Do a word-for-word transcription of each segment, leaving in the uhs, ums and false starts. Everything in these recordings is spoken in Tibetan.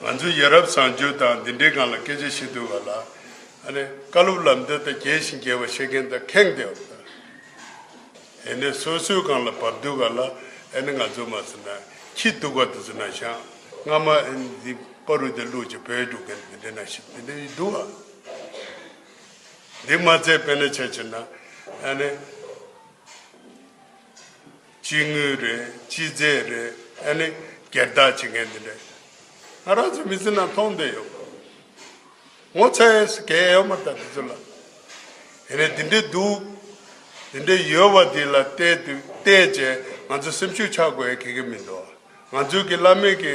ང་ཚོས་ཡ་རབས་བཟང་སྤྱོད་དང་འདི་འདྲའི་སྒང་ལ་སྐད་ཆ་བཤད་དུས་ག་ལ། ཨ་ནི་བཀའ་སློབ་ལམ་སྟོན་དང་རྒྱས་ཤིང་རྒྱས་པ་བཤད་མཁན་དང་ཁེངས་བསྡད་པ་དང་། ཨེ་ནས་སོ་སོའི་སྒང་ལ་བབས་དུས་ག་ལ། ཨེ་ནས་ང་ཚོ་མ་ཟེར་ན་ཁྱི་སྡུག་པ་དེ་ཚོ་ན་ཤང་སྔ་མ་ཨེ་ནས་འདི་པ་རུ་དེ་བླུགས་ཀྱི་བོད་འགྲོ་མཁན་དེ་འདྲ་ན་ཤི་དེ་འདྲ་ཡི་འདུག་ཨ། འདི་མ་ཚད་དཔེར་ན་ཆ་བཞག་ན་ཨེ་ནས་སྤྱི་དངུལ་རེད། སྤྱི་རྫས་རེད། ཨེ་ནས་སྒེར་བདག་བྱེད་མཁན་དེ་འདྲ་ང་རང་ཚོ་མི་ཚེ་ནང་མཐོང་བསྡད་ཡོད། ངོ་ཚ་ཡས་གལ་ཡོད་མ་རེད་ད་དེ་ཚོ་ལ། དེ་ནས་དེ་འདྲའི་འདུག་དེ་འདྲའི་ཡོད་པ་དེ་ལ་བལྟས་དུས་བལྟས་བྱས་ང་ཚོ་སེམས་ཤུགས་ཆག་དགོས་ཡ་གེ་གེ་མི་འདུག་ང་ཚོའི་གི་བླ་མས་གི་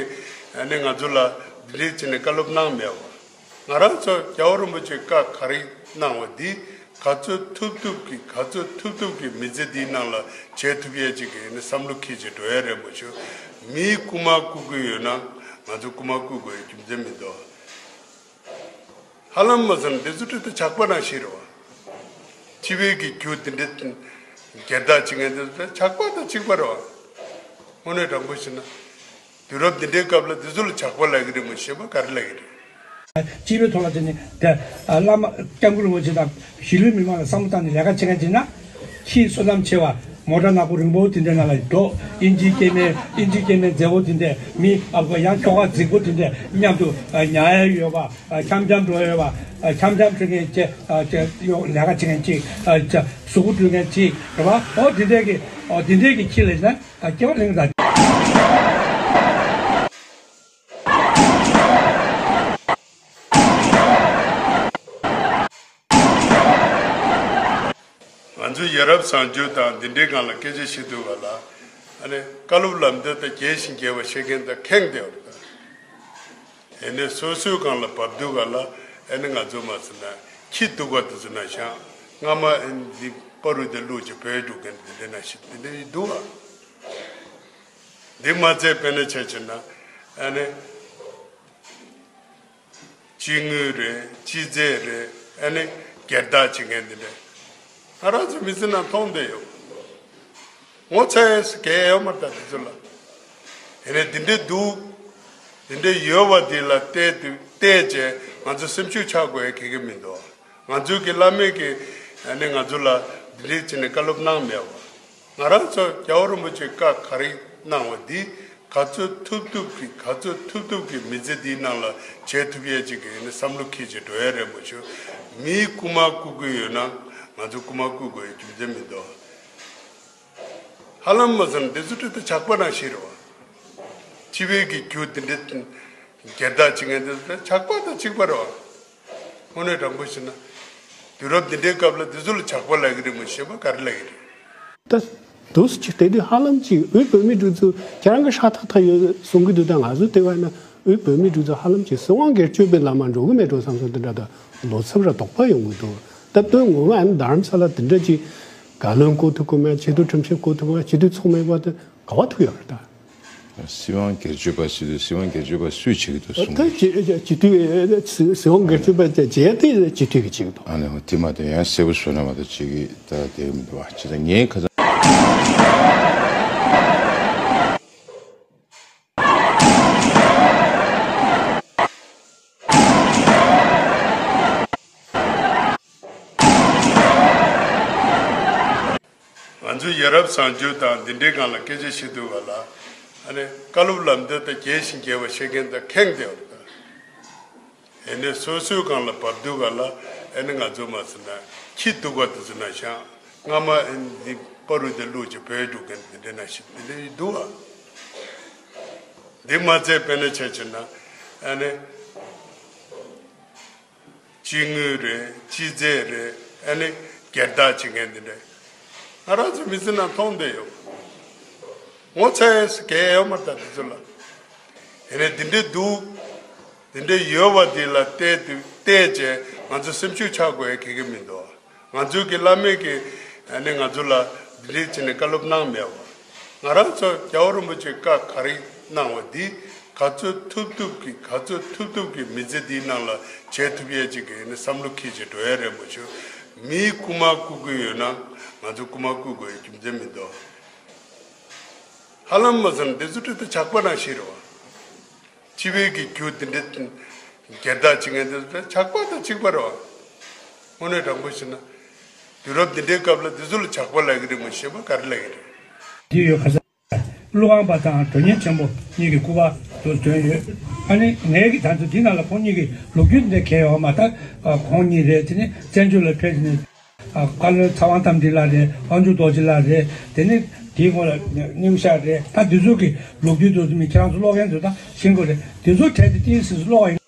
ཨ་ནི་ང་ཚོ་ལ་འདི་འདྲའི་བྱས་ནས་བཀའ་སློབ་གནང་མེད་པ། ང་རང་ཚོ་རྒྱལ་བ་རིན་པོ་ཆེས་བཀའ་ག་རེ་གནང་བ་འདི་ག་ཚོད་ཐུབ་ཐུབ་ཀྱི་ག་ཚོད་ཐུབ་ཐུབ་ཀྱི་མི་ཚེ་འདིའི་ནང་ལ་བྱེད་ཐུབ་ཡས་ཅིག་གི་ཨ་ནི་བསམ་བློ་འཁྱེར་བྱས་འགྲོ་ཡས་རེད་མ་གཞི། མིའི་རྐུ་མ་རྐུ་གི་ཡོད་ན་ང་ཚོ་རྐུ་མ་རྐུ་དགོས་ཡའི་རྒྱུ་མཚན་མི་འདུག་ཧ་ལམ་མ་ཟེར་ན་འདི་ཚོ་ཁྲིད་དུ་ཇག་པ་ནང་བཞིན་རེད་བ། སྤྱི་པའི་གི་རྒྱུ་དེ་འདྲ་སྒེར་བདག་བྱེད་མཁན་དེ་ཚོ་ཇག་པ་དང་གཅིག་པ་རེད་བ། དངོས་གནས་དྲང་པོ་བཤད་ན། དུས་རབས་འདི་འདྲའི་སྐབས་ལ་འདི་ཚོ་ལ་ཇག་པ་ལབ་ཀྱི་རེད་མ་གཞི་གཞན་པ་ག་རེ་ལབ་ཀྱི་རེད། སྤྱི་པའི་ཐོག་ལ་བྱས་ནས་དེ་བླ་མ་སྐྱབས་མགོན་རིན་པོ་ཆེ་དང་གཞིས་ལུས་མི་མང་ལ་བསམ་བློ་བཏང་ནས་ལས་ཀ་བྱེད་མཁན་བྱས་ན། ཁྱི་བསོད་ནམས་ཆེ་བ་མོ་ཊ་ནག་པོ་རིང་པོ་དེ་འདྲའི་ནང་ལ་འགྲོ། ཨིན་ཇིའི་སྐྱེ་དམན་ཨིན་ཇིའི་སྐྱེ་དམན་མཛེས་པོ་དེ་འདྲས་མི་ཨ་ཁུ་ཡང་ཁྱོ་ག་རྫིག་པོ་དེ་འདྲས་མཉམ་དུ་ཉལ་ཡ་ཡོད་པ། འཆམ་འཆམ་འགྲོ་ཡོད་པ། འཆམ་འཆམ་འགྲོ་མཁན་ཅིག་ཅིག་ཡོ་ལས་ཀ་བྱེད་མཁན་ཅིག་གཟུགས་པོ་འགྲུལ་མཁན་ཅིག་རེད་པ། ཨོ་དེ་འདྲས་ཀྱི་ཨོ་དེ་འདྲས་ཀྱི་ཁྱི་ལ་ན་སྐྱེ་བ་གླེང་ད། ང་ཚོས་ཡ་རབས་བཟང་སྤྱོད་དང་འདི་འདྲའི་སྒང་ལ་སྐད་ཆ་བཤད་དུས་ག་ལ། ཨ་ནི་བཀའ་སློབ་ལམ་སྟོན་དང་རྒྱས་ཤིང་རྒྱས་པ་བཤད་མཁན་དང་ཁེངས་བསྡད་པ་དང་། ཨེ་ནས་སོ་སོའི་སྒང་ལ་བབས་དུས་ག་ལ། ཨེ་ནས་ང་ཚོ་མ་ཟེར་ན་ཁྱི་སྡུག་པ་དེ་ཚོ་ན་ཤང་སྔ་མ་ཨེ་ནས་འདི་པ་རུ་དེ་བླུགས་ཀྱི་བོད་འགྲོ་མཁན་དེ་འདྲ་ན་ཤི་དེ་འདྲ་ཡི་འདུག་ཨ། འདི་མ་ཚད་དཔེར་ན་ཆ་བཞག་ན་ཨ་ནི། སྤྱི་དངུལ་རེད། སྤྱི་རྫས་རེད། ཨ་ནི་སྒེར་བདག་བྱེད་མཁན་འདི་འདྲ་ང་རང་ཚོ་མི་ཚེ་ནང་མཐོང་བསྡད་ཡོད། ངོ་ཚ་ཡས་གལ་ཡོད་མ་རེད་ད་དེ་ཚོ་ལ། དེ་ནས་འདི་འདྲའི་འདུག་འདི་འདྲའི་ཡོད་པ་འདི་ལ་བལྟས་དུས་བལྟས་བྱས་ང་ཚོ་སེམས་ཤུགས་ཆག་དགོས་ཡ་གེ་གེ་མི་འདུག་ང་ཚོའི་གི་བླ་མས་གི་ཨ་ནི་ང་ཚོ་ལ་འདི་འདྲའི་བྱས་ནས་བཀའ་སློབ་གནང་མེད་པ། ང་རང་ཚོ་རྒྱལ་བ་རིན་པོ་ཆེས་བཀའ་ག་རེ་གནང་བ་འདི་ག་ཚོད་ཐུབ་ཐུབ་ཀྱི་ག་ཚོད་ཐུབ་ཐུབ་ཀྱི་མི་ཚེ་འདིའི་ནང་ལ་བྱེད་ཐུབ་ཡས་ཅིག་གི་ཨ་ནི་བསམ་བློ་འཁྱེར་བྱས་འགྲོ་ཡས་རེད་མ་གཞི། མིའི་རྐུ་མ་རྐུ་གི་ཡོད་ན་ང་ཚོ་རྐུ་མ་རྐུ་དགོས་ཡའི་རྒྱུ་མཚན་མི་འདུག་ཧ་ལམ་མ་ཟེར་ན་འདི་ཚོ་ཁྲིད་དུ་ཇག་པ་ནང་བཞིན་རེད་བ། སྤྱི་པའི་གི་རྒྱུ་དེ་འདྲ་སྒེར་བདག་བྱེད་མཁན་དེ་ཚོ་ཇག་པ་དང་གཅིག་པ་རེད་བ། དངོས་གནས་དྲང་པོ་བཤད་ན། དུས་རབས་འདི་འདྲའི་སྐབས་ལ་འདི་ཚོ་ལ་ཇག་པ་ལབ་ཀྱི་རེད་མ་གཞི་གཞན་པ་ག་རེ་ལབ་ཀྱི་རེད། ད་དུས་ཅིག་དེ་དུས་ཧ་ལམ་ཅིག་འུ་བོད་མི་འདི་ཚོ་ཁྱེད་རང་གི་ཧྲ་ཐག་ཐག་ཡོད་གསུང་གི་འདུག་ད་ང་ཚོ་དེ་བས་ན་འུ་བོད་མི་འདི་ཚོ་ཧ་ལམ་ཅིག་སྲིད་དབང་སྒེར་གཅོད་པའི་ལམ་མ་འགྲོ་གི་མེད་འགྲོ་བསམ་སོང་། དེ་འདྲ་ད་ལོ་ཚབ་ར་དོགས་པ་ཡོང་གི་འདུག་ད་དོན་ངོ་མ་ཨ་ནི་དྷ་རམ་ས་ལ་དེ་འདྲ་ཅིག་བཀའ་བློན་བསྐོ་ཐུབ་ཀྱི་མེད། སྤྱི་འཐུས་ཁྲིམས་ཞིབ་བསྐོ་ཐུབ་ཀྱི་མེད། སྤྱི་འཐུས་ཚོགས་མེད་པ་དེ་ག་བ་ཐུག་ཡོད་རེད་ད། སྲིད་དབང་སྒེར་གཅོད་པ་ཟེར་དུས་སྲིད་དབང་སྒེར་གཅོད་པ་སུས་བྱེད་ཀྱི་འདུག་གསུང་ད་གི། སྤྱི་སྤྱི་འཐུས་སྲིད་དབང་སྒེར་གཅོད་པ་བྱས་དེ་སྤྱི་འཐུས་ཀྱིས་བྱེད་ཀྱི་འདུག་ཨ་ནི་དེ་མ་གཏོགས་ཡང་གསལ་པོ་བཟོས་ན་མ་གཏོགས་བྱེད་ཀྱི་ད་དེ་མི་འདུག་བ། བྱས་ཙང་ངའི་ཁ་སང་ང་ཚོས་ཡ་རབས་བཟང་སྤྱོད་དང་འདི་འདྲའི་སྒང་ལ་སྐད་ཆ་བཤད་དུས་ག་ལ། ཨ་ནི་བཀའ་སློབ་ལམ་སྟོན་དང་རྒྱས་ཤིང་རྒྱས་པ་བཤད་མཁན་དང་ཁེངས་བསྡད་པ་དང་། ཨེ་ནས་སོ་སོའི་སྒང་ལ་བབས་དུས་ག་ལ། ཨེ་ནས་ང་ཚོ་མ་ཟེར་ན་ཁྱི་སྡུག་པ་དེ་ཚོ་ན་ཤང་སྔ་མ་ཨེ་ནས་འདི་པ་རུ་དེ་བླུགས་ཀྱི་བོད་འགྲོ་མཁན་དེ་འདྲ་ན་ཤི་དེ་འདྲ་ཡི་འདུག་ཨ། འདི་མ་ཚད་དཔེར་ན་ཆ་བཞག་ན་ཨེ་ནས། སྤྱི་དངུལ་རེད། སྤྱི་རྫས་རེད། ཨ་ནི་སྒེར་བདག་བྱེད་མཁན་འདི་འདྲ་ང་རང་ཚོ་མི་ཚེ་ནང་མཐོང་བསྡད་ཡོད། ངོ་ཚ་ཡས་གལ་ཡོད་མ་རེད་ད་འདི་ཚོ་ལ། ཨེ་ནས་འདི་འདྲའི་འདུག་འདི་འདྲའི་ཡོད་པ་འདི་ལ་བལྟས་དུས་བལྟས་བྱས་ང་ཚོ་སེམས་ཤུགས་ཆག་དགོས་ཡ་གེ་གེ་མི་འདུག་ང་ཚོའི་གི་བླ་མས་གི་ཨ་ནི་ང་ཚོ་ལ་འདི་འདྲའི་བྱས་ནས་བཀའ་སློབ་གནང་མེད་པ། ང་རང་ཚོ་རྒྱལ་བ་རིན་པོ་ཆེས་བཀའ་ག་རེ་གནང་བ་འདི་ག་ཚོད་ཐུབ་ཐུབ་ཀྱི་ག་ཚོད་ཐུབ་ཐུབ་ཀྱི་མི་ཚེ་འདིའི་ནང་ལ་བྱེད་ཐུབ་ཡས་ཅིག་གི་ནི་བསམ་བློ་འཁྱེར་བྱས་འགྲོ་ཡས་རེད་མ་གཞི། མིའི་རྐུ་མ་རྐུ་གི་ཡོད་ན་ང་ཚོ་རྐུ་མ་རྐུ་དགོས་ཡའི་རྒྱུ་མཚན་མི་འདུག་ཧ་ལམ་མ་ཟེར་ན་འདི་ཚོ་ཁྲིད་དུ་ཇག་པ་ནང་བཞིན་རེད་བ། སྤྱི་པའི་གི་རྒྱུ་དེ་འདྲ་སྒེར་བདག་བྱེད་མཁན་དེ་ཚོ་ཇག་པ་དང་གཅིག་པ་རེད་བ། དངོས་གནས་དྲང་པོ་བཤད་ན། དུས་རབས་འདི་འདྲའི་སྐབས་ལ་འདི་ཚོ་ལ་ཇག་པ་ལབ་ཀྱི་རེད་མ་གཞན་པ་ག་རེ་ལབ་ཀྱི་རེད། འདི་ཡོད་ཁ་སང་། ཀླུ་ཁང་པ་དང་མགྲོན་གཉེར་ཆེན་པོ་གཉིས་ཀྱི་སྐུ་པར་དུ་བཏོན་ཡོད། ཨ་ནི་ངའི་གི་ད་ཚོ་འདི་ནང་ལ་ཁོང་གཉིས་ཀྱི་ལོ་རྒྱུས་འདི་གས་ཡོད་མ་ད། ཁོང་གཉིས་རེད་དེ་ནི་བཙན་བྱོལ་ལ་ཕེབས་ནས། བཀའ་བློན་ཚེ་དབང་རྟ་མགྲིན་ལགས་རེད། དབང་ཕྱུག་རྡོ་རྗེ་ལགས་རེད། དེ་ནི་དེའི་སྔོན་ལ་རྙིང་ཤག་རེད། ད་འདི་ཚོ་གི་ལོ་རྒྱུས་དུ་མི་ཁྱེད་རང་ཚོ་ཀློག་མཁན་ཚོ་ད་ཤེས་དགོས་རེད། འདི་ཚོ་གྲས་དེ་ཏིང་སིང་སིང་ཀློག་ཡིན།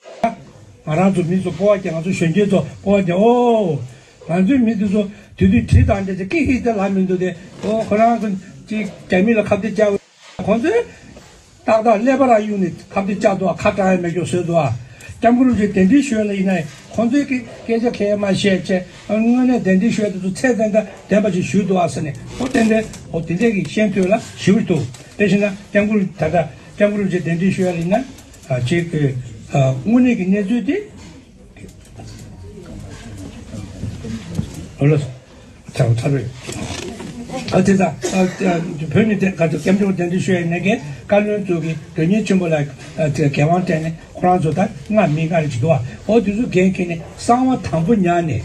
ང་རང་ཚོ་མི་ཚོ་སྤོབས་པ་རྒྱག་ང་ཚོ་གཞོན་སྐྱེས་ཚོ་སྤོབས་པ་རྒྱག་ཨོ། ང་ཚོའི་མི་འདི་ཚོ་དུས་དུས་བྲིས་དང་འདྲ་ཅིག་ཀི་ཧི་དེ་ལབ་མི་འདུག་དེ། ཨོ་ཁོ་རང་ཚོ་ཅིག་རྒྱ་མི་ལ་ཁ་གཏད་བཅག་ཁོང་ཚོས་ཏག་ཏག་ཀླད་པ་རང་གཡུག་ནས་ཁ་གཏད་བཅག་འདུག་ཁ་གྲག་ཡ་མེད་རྒྱུ་བཟོས་འདུག་སྐྱབས་མགོན་རིན་པོ་ཆེ་གདན་འདྲེན་ཞུས་ལ་ཡིན་ན་ཁོང་ཚོས་ཀྱི་སྐད་ཆ་ཁས་མ་བཤད་བྱས་དངོས་གནས་གདན་འདྲེན་ཞུས་དེ་ཚོ་ཚད་ལྡན་དང་ལྡན་པ་ཞིག་ཞུས་འདུག་ཟེར་ནས་ཨོ་ཏན་ཏན་ཨོ་དེ་འདྲས་ཀྱི་ཤེས་འདོད་ལ་ཞུ་གི་འདུག་དེ་བཞིན་ན་སྐྱབས་མགོན་ད་ལྟ་སྐྱབས་མགོན་རིན་པོ་ཆེ་གདན་འདྲེན་ཞུས་ལ་ཡིན་ན་ཅིག་དངོས་གནས་ཀྱི་གནས་ཚུལ་དེ། ཨོ་ལགས་སོ། ཚར་ཚར་རེད། ཨ་དེ་ད་ཨ་ཨ་བོད་ནས་དེ་ག་ཚོད་སྐྱབས་འགྲོ་གདན་འདྲེན་ཞུ་ཡ་ནས་ཀྱི་བཀའ་བློན་ཚོ་གི་མགྲོན་གཉེར་ཆེན་པོ་ལ་ཨ་དེ་འགན་དབང་སྤྲད་ནས་ཁོ་རང་ཚོ་ད་ལྔ་མི་ལྔ་རེ་བྱེད་འདུག་ཨ། ཨོ་དེ་ཚོ་འགན་འཁྱེར་ནས་གསང་བ་དང་པོ་ཉར་ནས་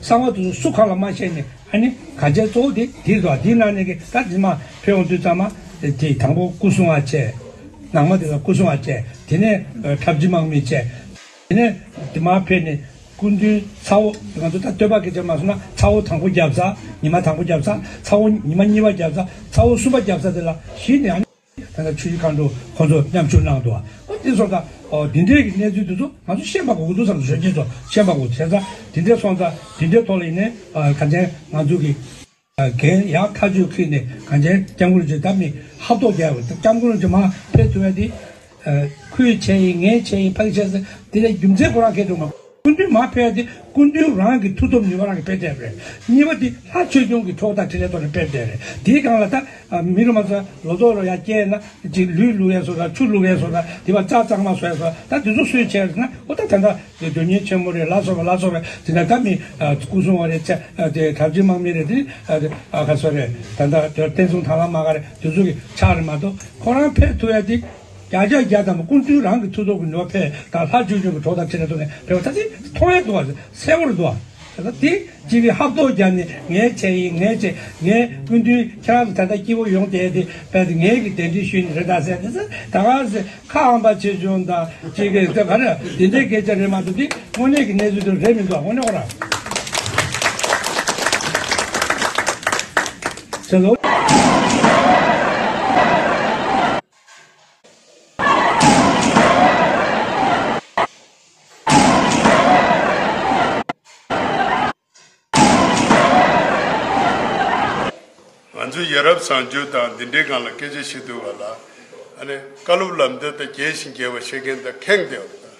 གསང་བ་དེ་ཚོ་སུ་གང་ལ་མ་བཤད་ནས་ཨ་ནི་ག་བྱས་གཙོ་བོ་དེ་དེ་རེད་བ། དེའི་ནང་ནས་ཀྱི་ད་དེ་མ་ཕེབས་འོང་དུས་ཙམ་མ་དེ་དང་པོ་སྐུ་སྲུང་བ་བྱས། ནང་མ་དེ་ལ་སྐུ་སྲུང་བ་བྱས། དེ་ནས་ཨ་གྲྭ་བཞི་དམག་མི་བྱས། དེ་ནས་དེ་མར་ཕེབས་ནས་སྐུ་མདུན་ཚ་བོ་ང་ཚོ་ད་བསྟོད་པ་སྐད་ཆ་མ་སོང་ན་ཚ་བོ་དང་པོ་བརྒྱབ་ཚར། ཉི་མ་དང་པོ་བརྒྱབ་ཚར། ཚ་བོ་ཉི་མ་གཉིས་པ་བརྒྱབ་ཚར། ཚ་བོ་གསུམ་པ་བརྒྱབ་ཚར། དེ་ལ་གཞི་ནས་ཨ་ནི་ད་ལྟ་ཆུ་བཞི་སྒང་དྲུག་ཁོང་ཚོ་མཉམ་ཞུགས་གནང་འདུག་ཨ་འདི་སོང་ཙང་འདི་འདྲའི་གི་གནས་ཚུལ་འདི་ཚོ་ང་ཚོ་ཤེས་པ་དགོས་ཀྱི་འདུག་བསམ། གཞོན་སྐྱེས་ཚོ་ཤེས་པ་དགོས། བྱས་ཙང་འདི་འདྲའི་སོང་ཙང་འདི་འདྲའི་ཐོག་ལ་ཡིན་ནའི་ག་ཚོད་ང་ཚོ་གི་འགན་ཡང་ཐག་གཅོད་ཁྲིད་ནས་གང་ཅན་སྐྱབས་མགོན་རིན་པོ་ཆེ་ད་མི་ཧབ་ཐོག་རྒྱག་པ་སྐྱབས་མགོན་རིན་པོ་ཆེ་མ་ཕེབས་ཐུབ་ཡ་དེ། ཁོས་བྱས་ཡིན་ངས་བྱས་ཡིན་ཕ་གི་བྱས་ཟེར་དེ་ལས་རྒྱུ་མཚན་ཁོ་རང་གས་འགྲོ་མ། སྐུ་མདུན་མ་ཕེབས་ཡ་དེ་སྐུ་མདུན་རང་གི་མཐུ་སྟོབས་ནུས་པ་རང་གིས་ཕེབས་བསྡད་པ་རེད། གཉིས་པ་དེ་ལྷ་ཆོས་སྐྱོང་གི་གྲོགས་དང་འཕྲིན་ལས་ཐོག་ནས་ཕེབས་བསྡད་རེད། དེའི་སྒང་ལ་ད་མི་རུ་མ་ཚོ་ལོ་ཏོག་རུ་ཡ་སྐྱེས་ན་ཅིག་ལུད་བླུག་ཡ་བཟོ་དང་ཆུ་བླུག་ཡ་བཟོ་དང་དེ་བ་རྩྭ་གཙང་མ་བཟོ་ཡ་བཟོ་ད་དེ་ཚོ་སུས་བྱས་ཟེར་ན་ཨོ་ད་ད་ལྟ། དེ་དོན་གཉེར་ཆེན་མོ་རེད། ལ་སོགས་པ་ལ་སོགས་པ་དེ་འདྲ་ད་མི་སྐུ་སྲུང་བ་རེད་ཚེ་དེ་གྲྭ་བཞི་དམག་མི་རེད་དེ་ཨ་ག་སོ་རེད། ད་ལྟ་དེ་བསྟན་སྲུང་ཐང་ལམ་མ་ག་རེད་དེ་ཚོ་གི་ཕྱག་རེད་མ་གཏོགས་ཁོ་རང་ཕེབས་ཐུབ་ཡ་དེ་བརྒྱ་ཆ་བརྒྱ་དང་སྐུ་མདུན་རང་གི་མཐུ་སྟོབས་ཀྱི་ནུས་པ་ཕེབས་དང་ལྷ་ཆོས་སྐྱོང་གི་གྲོགས་དང་འཕྲིན་ལས་ཐོག་ནས་ཕེབས་པ་ད་དེ་མཐོང་ཡ་འདུག་བ་གསལ་པོ་རེད་འདུག་བ། ད་ལྟ་དེ་གཅིག་གིས་ཧབ་ཐོག་རྒྱག་ནས་ངས་བྱས་ཡིན་ངས་བྱས་ངས་སྐུ་མདུན་ཁྱེད་རང་ཚོ་ད་ལྟ་སྐྱིད་པོ་ཡོང་བསྡད་དེ་བས་ངས་ཀྱི་གདན་འདྲེན་ཞུས་ནས་རེད་ད་ཟེར་ནས་ད་ག་ཟེར། ཁ་ཨམ་པ་ཆེ་ཆུང་དང་གཅིག་གིས་ཟེར་ག་རེ་དེ་འདྲའི་སྐད་ཆ་རེད་མ་གཏོགས་དེ་དངོས་གནས་ཀྱི་གནས་ཚུལ་དེ་རེད་མི་འདུག་དངོས་གནས་ཁོ་རང་ཟེར་ལོ། ང་ཚོས་ཡ་རབས་བཟང་སྤྱོད་དང་འདི་འདྲའི་སྒང་ལ་སྐད་ཆ་བཤད་དུས་ག་ལ་ཨ་ནི་བཀའ་སློབ་ལམ་སྟོན་དང་རྒྱས་ཤིང་རྒྱས་པ་བཤད་མཁན་དང་ཁེངས་བསྡད་པ་དང་།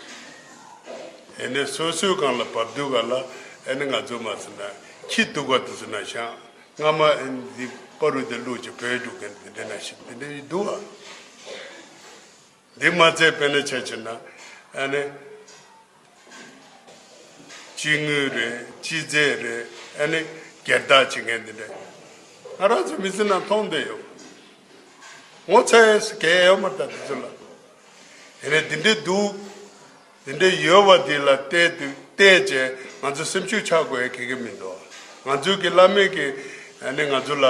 ཨེ་ནི་སོ་སོའི་སྒང་ལ་བབས་དུས་ག་ལ་ཨེ་ནི་ང་ཚོ་མ་ཟེར་ན་ཁྱི་སྡུག་པ་དེ་ཚོ་ན་ཤང་སྔ་མ་ཨེ་ནི་འདི་པ་རུ་དེ་བླུགས་ཀྱི་བོད་རྒྱུག་མཁན་འདི་འདྲའི་ན་ཤི་འདི་འདྲའི་འདུག་ཨ། འདི་མ་ཚད་དཔེར་ན་ཆ་བཞག་ན་ཨ་ནི། སྤྱི་དངུལ་རེད་སྤྱི་རྫས་རེད་ཨ་ནི་སྒེར་བདག་བྱེད་མཁན་འདི་འདྲ། ང་རང་ཚོ་མི་ཚེ་ནང་མཐོང་བསྡད་ཡོད། ངོ་ཚ་ཡས་སུ་གལ་ཡོད་མ་རེད་ད་འདི་ཚོ་ལ། ཡིན་ནའི་འདི་འདྲའི་འདུག་འདི་འདྲའི་ཡོད་པ་འདི་ལ་བལྟས་དུས་བལྟས་བྱས་ང་ཚོ་སེམས་ཤུགས་ཆག་དགོས་ཡ་ག་གེ་མི་འདུག་ང་ཚོའི་གི་བླ་མས་གི་ཨ་ནི་ང་ཚོ་ལ་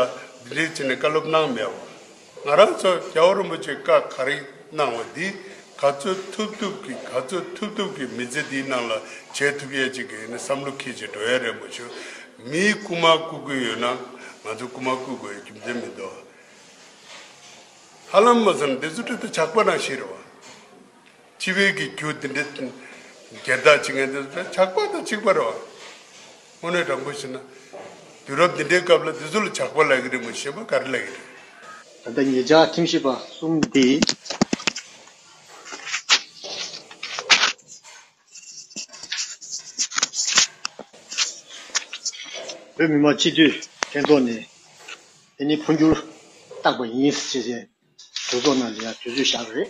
འདི་འདྲའི་བྱས་ནས་བཀའ་སློབ་གནང་མེད་པ། ང་རང་ཚོ་རྒྱལ་བ་རིན་པོ་ཆེས་བཀའ་ག་རེ་གནང་བ་འདི་ག་ཚོད་ཐུབ་ཐུབ་ཀྱིས་ག་ཚོད་ཐུབ་ཐུབ་ཀྱིས་མི་ཚེ་འདིའི་ནང་ལ་བྱེད་ཐུབ་ཡས་ཅིག་གི་ནི་བསམ་བློ་འཁྱེར་བྱས་འགྲོ་ཡས་རེད་མ་གཞི། མིའི་རྐུ་མ་རྐུ་དགོས་ཡོད་ན་ང་ཚོ་རྐུ་མ་རྐུ་དགོས་ཡས་རྒྱུ་མཚན་མི་འདུག་ཧ་ལམ་མ་ཟེར་ན་འདི་ཚོ་ཏྲི་ཏི་ཇག་པ་ནང་བཞིན་རེད་བ། སྤྱི་པའི་གི་རྒྱུ་འདི་འདྲ་སྒེར་བདག་བྱེད་མཁན་དེ་ཚོ་ཇག་པ་དང་གཅིག་པ་རེད་བ། དངོས་གནས་དྲང་པོ་བཤད་ན། དུས་རབས་འདི་འདྲའི་སྐབས་ལ་འདི་ཚོ་ལ་ཇག་པ་ལབ་ཀྱི་རེད་མ་གཞན་པ་ག་རེ་ལབ་ཀྱི་རེད། ད་ལྟ་ཉེ་ཆར་ཁྲིམས་ཞིབ་པ་གསུམ་འདི། བོད་མི་མང་སྤྱི་འཐུས་ལྷན་ཚོགས་ནས་དེ་ནི་འཕོ་འགྱུར་བཏང་པ་ཡིན་ཞེས་གྲོས་ཚོགས་ནང་ལ་ཡང་དུས་ཚོད་བཞག་རེད།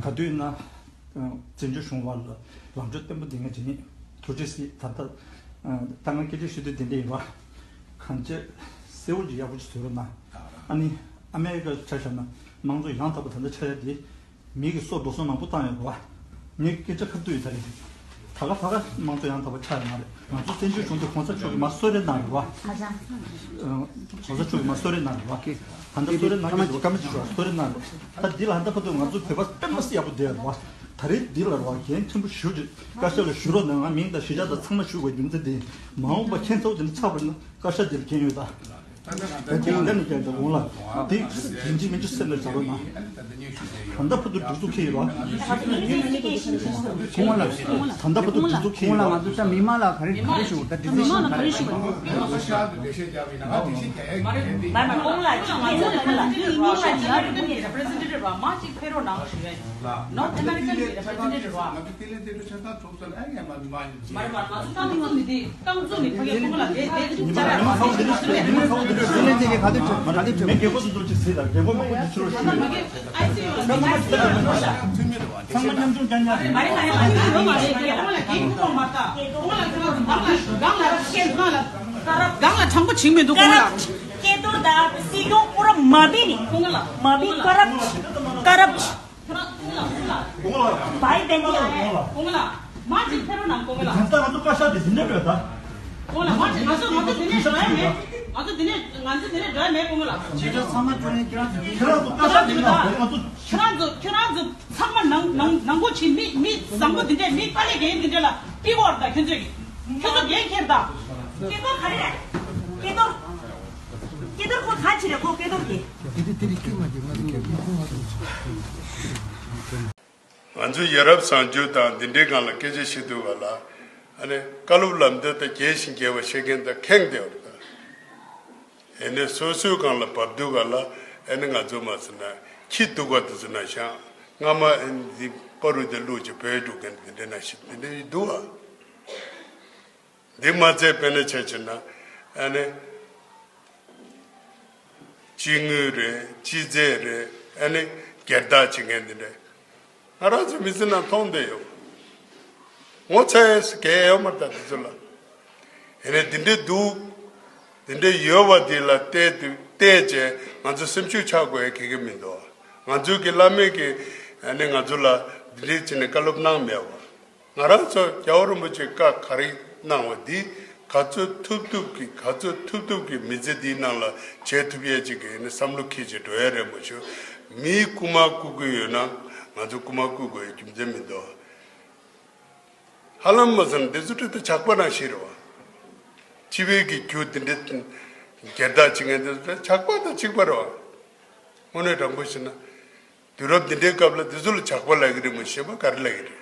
ག་དུས་ན་བཙན་བྱོལ་གཞུང་བར་ལ་ལམ་འགྲོ་བརྟན་པོ་འདི་ང་བྱེད་ཉེ་ཐུགས་རྗེ་གཟིགས། ད་ལྟ་ད་ང་སྐད་ཆ་ཞུ་དུས་འདི་འདྲ་ཡིན་པ། གང་ཅི་གསལ་བོ་ཅིག་ཡག་པོ་ཅིག་བཟོས་རོགས་གནང་། ཨ་ནི་ཨ་མེ་རི་ཀ་ཆ་བཞག་ན་དམངས་གཙོ་ཡང་དག་པ་ད་ལྟ་ཆགས་ཡ་དེ། མི་གི་སྲོག་འགྲོ་སོང་མང་པོ་བཏང་ཡོད་རེད་བ། ངས་སྐད་ཆ་ཁ་ཐུག་ཡོད་ད་རེད། ད་ག་ད་ག་དམངས་གཙོ་ཡང་དག་པ་ཆགས་ཡོད་མ་རེད། ང་ཚོ་བཙན་བྱོལ་གཞུང་དེ་གོང་ས་མཆོག་གིས་མར་གསོལ་རས་གནང་རེད་བ། གོང་ས་མཆོག་གིས་མར་གསོལ་རས་གནང་རེད་བ། ད་ལྟ་གསོལ་རས་གནང་གི་འདུག་སྐར་མ་གཅིག་ཞུ་བ་གསོལ་རས་གནང་རེད། ད་འདི་ལ་ད་ལྟ་བར་དུ་ང་ཚོ་བོད་པ་དཔེ་མི་སྲིད་ཡག་པོ་བསྡད་ཡོད་རེད་བ། ད་རེས་འདི་ལ་རེད་བ་འགན་ཕྲན་བུ་ཞུ་རེད། བཀའ་ཤག་ལ་ཞུ་རོགས་གནང་། ང་མིང་དང་གཞིས་ཆགས་དང་ཚང་མ་ཞུ་དགོས་རྒྱུ་མཚན་དེ། མ་འོངས་པ་ཁྱེད་ཚོ་དེ་འདྲ་ཆགས་པ་ཡིན་ན་བཀའ་ཤག་འདིར་འགན་ཡོད་ད། དེ་ཁྱེད་ཀྱིས་ལན་ལ་བརྒྱབ་དང་འོང་ལ། དེ་ཡིན་གཅིག་མིན་གཅིག་སེམས་ལ་བཞག་རོགས་གནང་། ད་ལྟ་བར་དུ་སྒྲིག་འཛུགས་འཁེལ་ཡོད་རོགས། ཁོང་ལ། ད་ལྟ་བར་དུ་སྒྲིག་འཛུགས་འཁེལ་ཡོད་རོགས། ང་ཚོ་ད་མི་མང་ལ་ག་རེ་ག་རེ་ཞུ་ད་མི་མང་ལ་ག་རེ་ཞུ་བ་ཡིན། མ་མ་ཁོང་ལ་ཅིག་ཡ་རེ་མི་ལ་མི་མང་ལ་ཅིག་ཡ་རེ་མི་ལ་མི་མང་ལ་ཅིག་ཕེ་རོགས་གནང་ཞུ་ཡ་ཡིན། North American representative རེད་བ། ང་ཚོ་དེ་ལས་དེ་འདྲ་ཆ་ཚང་ཚོགས་ས་ལ་ཨ་ཡ་མ་མི་མ་ཡིན་ཟེར། མ་རེད་བ། ང་ཚོ་རྐང་བཙུགས་ནི་དེ་རྐང་བཙུགས་ནི་ཕ་གིའི་ཁོང་ལ་དེ་དེ་ཉི་མ་ཉི་མ་ཁ་བོ་དེ་འདྲ་ཞིག་རེད། ཉི་མ་ཁ་བོ་དེ་འདྲ་ཞིག་རེད། དེ་ལས་དེ་ག་དུས་ཆོག་མ་རེད། མི་རྒན་པོ་དེ་ཚོ་ཅིག་ཟེར་ད། རྒན་པོ་མང་པོ་དེ་ཚོར་ཞུ། ཚང་མ་ཉམ་ཆུང་རྐྱང་རྐྱང་རེད། མ་རེད་མ་རེད་མ་རེད། ཁོང་ལ་རྒན་ཁོང་མ་ལྟ། ཁོང་ལ་ཁོང་ལ་སྒང་ལ་སྒང་ལ་སྒང་ལ་དྲང་པོ་བྱིང་མི་འདུག་ཁོང་ལ། སྐྱེ་རྡོར་དང་སྲིད་སྐྱོང་ཁོ་ར་མ་བི་ནི་ཁོང་ལ་མ་བི་ཀ་རབ་ཀ་རབ། བའི་བན་དེ་ཡང་། གོང་ལ། མ་ཅིག་ཕེ་རོགས་གནང་གོང་ལ། ད་ལྟ་ང་ཚོ་བཀའ་ཤག་དེ་འདི་ནས་རེད་ད། གོང་ལ་མ་ཅིག་ང་ཚོ་ང་ཚོ་འདི་ནས་འགྲོ་ཡ་མེད། ང་ཚོ་འདི་ནས་ང་ཚོ་འདི་ནས་འགྲོ་ཡ་མེད་གོང་ལ། བྱེད་ཕྱོགས་ཚང་མ་བསྐྱོན་ནས་ཁྱེད་རང་ཚོ་འདི། ཁྱེད་རང་ཚོ་བཀའ་ཤག་དེ་ནང་བོད་ང་ཚོ། ཁྱེད་རང་ཚོ་ཁྱེད་རང་ཚོ་ཚང་མ་ནང་ནང་ནང་པོ་ཆེ་མི་མི་བཟང་པོ་འདི་འདྲས་མི་དཀའ་ལས་རྒན་འདི་འདྲས་ལ་ཏི་བོར་ད་ཁྱོད་ཚོས་ཀྱི་ཁྱོད་ཚོ་འགན་འཁྱེར་ད། སྐལ་རྡོར་ག་རེ་རེད། སྐལ་རྡོར། སྐལ་རྡོར་ཁོ་ག་ཅི་རེད་ཁོ་སྐལ་རྡོར་གྱི། དེ་དེ་དེ་རིགས་སྐྱོན་མ་བྱེད་ང་ཚོ་ཡོད་མི་ཁོང་ང་ཚོ། ང་ཚོ་ཡ་རབས་བཟང་སྤྱོད་དང་འདི་འདྲའི་སྒང་ལ་སྐད་ཆ་བཤད་དུས་ག་ལ། ཨ་ནི་བཀའ་སློབ་ལམ་སྟོན་དང་རྒྱས་ཤིང་རྒྱས་པ་བཤད་མཁན་དང་ཁེངས་བསྡད་པ་རེད་ད། ཨེ་ནས་སོ་སོའི་སྒང་ལ་བབས་དུས་ག་ལ་ཨེ་ནི་ང་ཚོ་མ་ཟེར་ན་ཁྱི་སྡུག་པ་དེ་ཚོ་ན་ཤང་སྔ་མ་ཨེ་ནི་འདི་པ་རུ་དེ་བླུགས་ཀྱི་བོད་འགྲོ་མཁན་དེ་འདྲ་ན་ཤི་དེ་འདྲ་ཡི་འདུག་ཨ། འདི་མ་ཚད་དཔེར་ན་ཆ་བཞག་ན་ཨེ་ནི་སྤྱི་དངུལ་རེད་སྤྱི་རྫས་རེད་ཨེ་ནི་སྒེར་བདག་བྱེད་མཁན་དེ་འདྲ། ང་རང་ཚོ་མི་ཚེ་ནང་མཐོང་བསྡད་ཡོད། ངོ་ཚ་ཡས་སུ་གལ་ཡོད་མ་རེད་ད་དེ་ཚོ་ལ། ཡིན་ནའི་དེ་འདྲའི་འདུག་དེ་འདྲའི་ཡོད་པ་དེ་ལ་བལྟས་དུས་བལྟས་བྱས་ང་ཚོ་སེམས་ཤུགས་ཆག་དགོས་ཡ་ག་གེ་མི་འདུག་ང་ཚོའི་གི་བླ་མས་གི་ཨ་ནི་ང་ཚོ་ལ་འདི་འདྲའི་བྱས་ནས་བཀའ་སློབ་གནང་མེད་པ། ང་རང་ཚོ་རྒྱལ་བ་རིན་པོ་ཆེས་བཀའ་ག་རེ་གནང་བ་འདི་ག་ཚོད་ཐུབ་ཐུབ་ཀྱིས་ག་ཚོད་ཐུབ་ཐུབ་ཀྱིས་མི་ཚེ་འདིའི་ནང་ལ་བྱེད་ཐུབ་ཡས་ཅིག་གི་ནི་བསམ་བློ་འཁྱེར་བྱས་འགྲོ་ཡས་རེད་མ་གཞི། མིའི་རྐུ་མ་རྐུ་གི་ཡོད་ན་ང་ཚོ་རྐུ་མ་རྐུ་དགོས་ཡས་རྒྱུ་མཚན་མི་འདུག་ཧ་ལམ་མ་ཟེར་ན་འདི་ཚོ་ཁྲིད་དེ་ཇག་པ་ནང་བཞིན་རེད་བ། སྤྱི་པའི་གི་རྒྱུ་འདི་འདྲ་སྒེར་བདག་བྱེད་མཁན་འདི་ཚོ་ཇག་པ་དང་གཅིག་པ་རེད་བ། དངོས་གནས་དྲང་པོ་བཤད་ན། དུས་རབས་འདི་འདྲའི་སྐབས་ལ་འདི་ཚོ་ལ་ཇག་པ་ལབ་ཀྱི་རེད་མ་གཞི་གཞན་པ་ག་རེ་ལབ་ཀྱི་རེད།